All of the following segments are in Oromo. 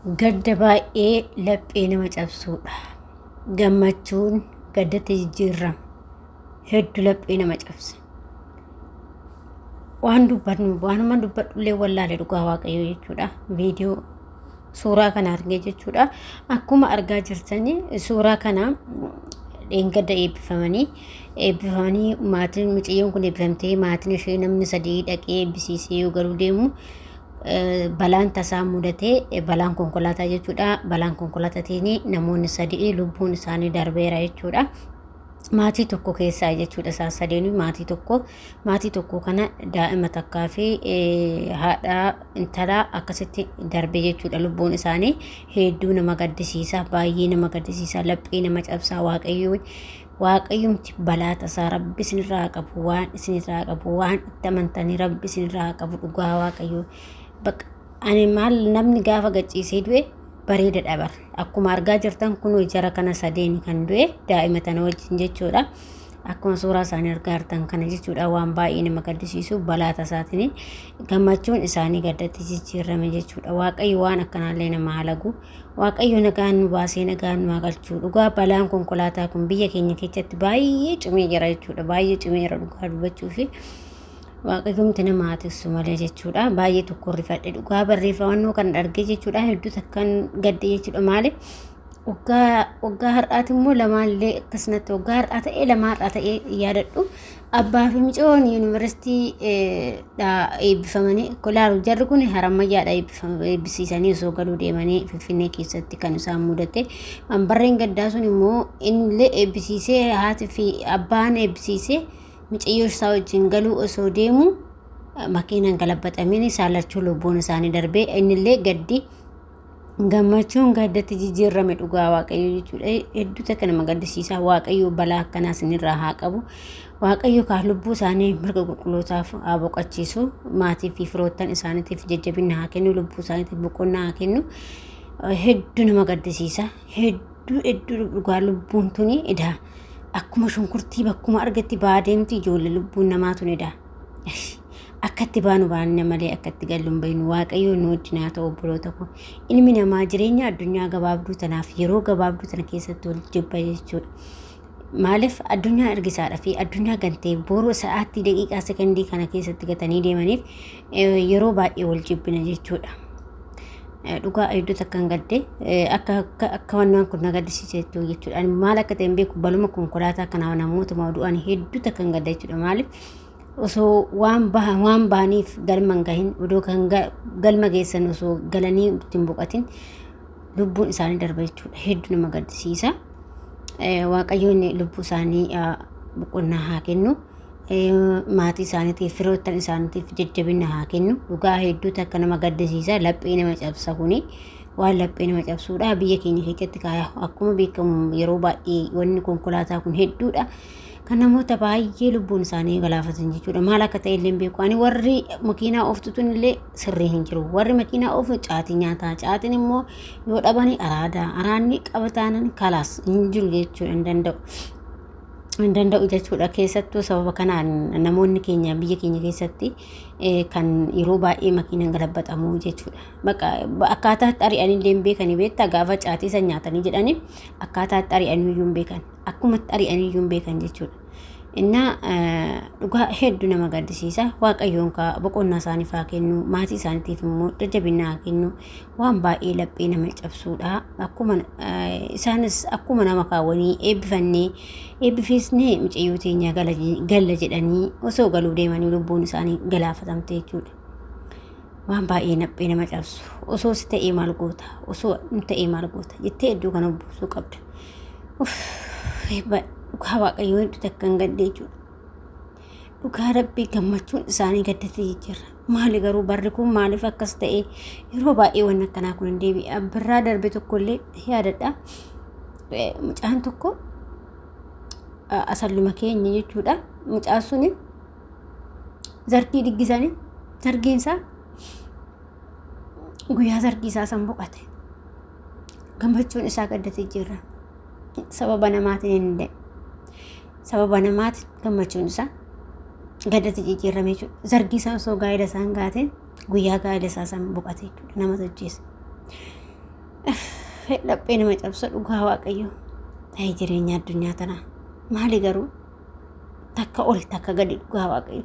Gadda baay'ee laphee nama cabsuudha. Gammachuun gaddatti jijjiirama. Hedduu laphee nama cabsa. Waan dubbannu waanuma dubbadhullee wallaale dhugaa waaqayyoo jechuudha. Viidiyoo suuraa kana argee jechuudha. Akkuma argaa jirtanii suuraa kana dheengadda eebbifamanii eebbifamanii maatiin mucayyoon kun eebbifamtee maatiin ishee namni sadii dhaqee eebbisiisee yoo galuu deemu balaan tasaa mudatee balaan konkolaataa jechuudha. Balaan konkolaataatiin namoonni sadii lubbuun isaanii darbeera jechuudha. Maatii tokko keessaa jechuudha isaan sadeenuu maatii tokko maatii tokko kana daa'ima takkaa fi haadha intalaa akkasitti darbe jechuudha lubbuun isaanii hedduu nama gaddisiisa baay'ee nama gaddisiisa laphee nama cabsaa waaqayyoo waaqayyumti balaa tasaa rabbi isinirraa haa qabu waan isinirraa qabu waan itti amantanii rabbi isinirraa haa qabu dhugaa waaqayyoo bakka ani maal namni gaafa gachiisee du'e bareeda dhabar akkuma argaa jirtan kun jara kana sadeen kan du'e daa'ima tana wajjin jechuudha akkuma suuraa isaanii argaa jirtan kana jechuudha waan baay'ee nama gaddisiisu balaa tasaatiin gammachuun isaanii gaddatti jijjiirame jechuudha waaqayyo waan akkanaallee nama halagu Waaqayyo nagaan nu baasee nagaan nu haa galchu. Dhugaa balaan konkolaataa kun biyya keenya keessatti baay'ee cimee jira jechuudha. Baay'ee cimee jira dhugaa dubbachuu fi waaqayyomti nama haa tiksu malee jechuudha. Baay'ee tokko rifadhe dhugaa barreeffamannoo kan argee jechuudha. Hedduu takkan gadde jechuudha. Maali? Waggaa waggaa har'aati immoo lamaallee akkasumatti waggaa har'aa ta'ee lama har'aa ta'ee yaadadhu. Abbaa fi micoon yuunivarsiitii dhaa eebbifamanii kolaaru jarri kun harammayyaadha eebbisiisanii osoo galuu deemanii Finfinnee keessatti kan isaan mudate. Barreen gaddaa sun immoo innillee eebbisiisee haati fi abbaan eebbisiisee micayyoo isaa wajjin galuu osoo deemu makiinaan galabbaxameen isaan lachuu lubbuun isaanii darbee innillee gaddi Gammachuun gaddatti jijjiirrame dhugaa waaqayyo jechuudha. Hedduu takka nama gaddisiisa. Waaqayyo balaa akkanaa isinirraa haa qabu. Waaqayyo kaa lubbuu isaanii mirga qulqullootaaf haa boqochiisu. Maatii fi firoottan isaaniitiif jajjabina haa kennu. Lubbuu isaaniitiif boqonnaa haa kennu. Hedduu nama gaddisiisa. Hedduu hedduu dhugaa lubbuun tuni edaa akkuma shunkurtii bakkuma argatti ba'aa deemti ijoollee lubbuun namaa tun edaa. Akka itti baanu baanna malee akka itti gallu hin beeknu. Waaqayyo nu wajjin haa ta'u obboloota koo. Ilmi namaa jireenya addunyaa gabaabduu tanaaf yeroo gabaabduu tana keessatti wal jibba jechuudha. Maaliif addunyaa ergisaadha fi addunyaa gantee boru sa'aatii daqiiqaa sekondii kana keessatti gatanii deemaniif yeroo baay'ee wal jibbina jechuudha. Dhugaa hedduu takkan gadde akka akka akka wannaan kun na gaddisiise jechuudha. Ani maal akka ta'e hin beeku baluma konkolaataa kanaa namootuma du'an hedduu takkan gadda jechuudha. Maaliif osoo waan baha waan bahaniif galma hin gahin odoo kan galma geessan osoo galanii itti hin boqatin lubbuun isaanii darba jechuudha. Hedduu nama gaddisiisa. Waaqayyoon lubbuu isaanii boqonnaa haa kennu. Maatii isaaniitiif firoottan isaaniitiif jajjabina haa kennu. Dhugaa hedduu takka nama gaddisiisa. Laphee nama cabsa kuni. Waan laphee nama cabsuudha. Biyya keenya keessatti akkuma beekamu yeroo baay'ee wanni konkolaataa kun hedduudha. Kan namoota baay'ee lubbuun isaanii galaafatan jechuudha. Maal akka ta'e illee hin beeku. Ani warri makiinaa ooftutuun illee sirrii hin jiru. Warri makiinaa oofu caatii nyaataa. Caatiin immoo yoo dhabani araada. Araadni qabataanan kalaas hin jiru jechuudha hin danda'u. Hin danda'u jechuudha. Keessattuu sababa kanaan namoonni keenya biyya keenya keessatti kan yeroo baay'ee makiinaan galabaxamu jechuudha. Bakka akkaataa itti ari'anii illee hin beekanii beektaa gaafa caatii san nyaatanii jedhanii akkaataa itti ari'anii iyyuu hin beekan. Akkumatti ari'anii iyyuu hin beekan jechuudha. Innaa dhugaa hedduu nama gaddisiisa. Waaqayyoon kaa boqonnaa isaaniif haa kennu, maatii isaaniitiif immoo jajjabina haa kennu. Waan baay'ee laphee nama cabsuudha. Akkuma isaanis akkuma nama kaawwanii eebbifannee eebbifisnee mucayyoo teenya galla jedhanii osoo galuu deemanii lubbuun isaanii galaafatamte jechuudha. Waan baay'ee laphee nama cabsu. Osoo si ta'ee maal goota? Osoo nu ta'ee maal goota? Jettee iddoo kana buusuu qabda. Uff, dhugaa waaqayyoo hedduu takka hin gadde jechuudha. Dhugaa rabbii gammachuun isaanii gaddatti jijjiirra. Maali garuu barri kun maaliif akkas ta'e yeroo baay'ee wanni akkanaa kun hin deebi'a. Birraa darbe tokkollee yaadadha. Mucaan tokko asalluma keenya jechuudha. Mucaan suni zargii diggisanii zargiin isaa guyyaa zargii isaa san boqate. Gammachuun isaa gaddatti jijjiirra. Sababa namaatiin hin danda'e. Sababa namaatiin gammachuun isaa gaddatti jijjiirame jechuudha. Zargii isaa osoo gaa'ela isaa hin gaatin guyyaa gaa'ela isaa san boqate jechuudha. Nama ajjeese. Laphee nama cabsa dhugaa Waaqayyo. Ta'ee jireenya addunyaa tanaa maali garuu takka ol takka gadi dhugaa Waaqayyo.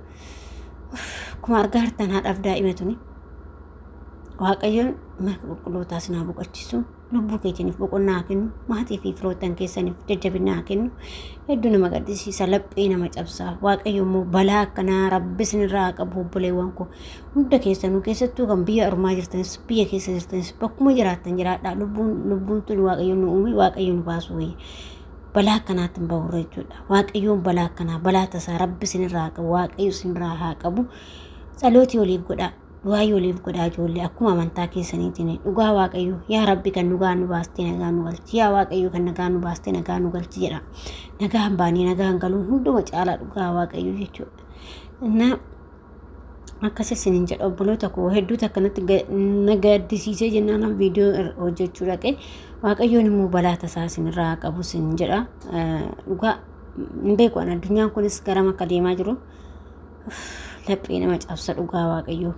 Akkuma argaa jirtan haadhaaf daa'ima tuni. Waaqayyoon mirga qulqullootaa isin haa boqochiisu. Lubbuu keetiniif boqonnaa haa kennu. Maatii fi firoottan keessaniif jajjabina haa kennu. Hedduu nama gaddisiisa, laphee nama cabsa. Waaqayyo immoo balaa akkanaa rabbi isinirraa haa qabu obboleewwan koo. Hunda keessanuu keessattuu kan biyya ormaa jirtanis biyya keessa jirtanis bakkuma jiraattan jiraadhaa. Lubbuun lubbuun tun Waaqayyo nu uume Waaqayyo nu baasu wayya. Balaa akkanaatti hin bahurra jechuudha. Waaqayyoon balaa akkanaa balaa tasaa rabbi isinirraa haa qabu. Waaqayyo isinirraa haa qabu. Tsalootii waliif godhaa. Du'aayii waliif godhaa ijoollee akkuma amantaa keessaniitiin dhugaa Waaqayyo yaa Rabbi kan dhugaa nu baastee nagaa nu galchi yaa Waaqayyo kan nagaa nu baastee nagaa nu galchi jedha. Nagaan baanee nagaan galuun hunduma caalaa dhugaa Waaqayyo jechuudha. Innaa akkas isiniin jedha obboloota koo hedduutu akkanatti na gaddisiisee jennaan viidiyoo hojjechuu dhaqe. Waaqayyoon immoo balaa tasaa isinirraa haa qabu isin jedha. Dhugaa hin beeku an addunyaan kunis garam akka deemaa jiru. Laphee nama cabsa dhugaa Waaqayyoo.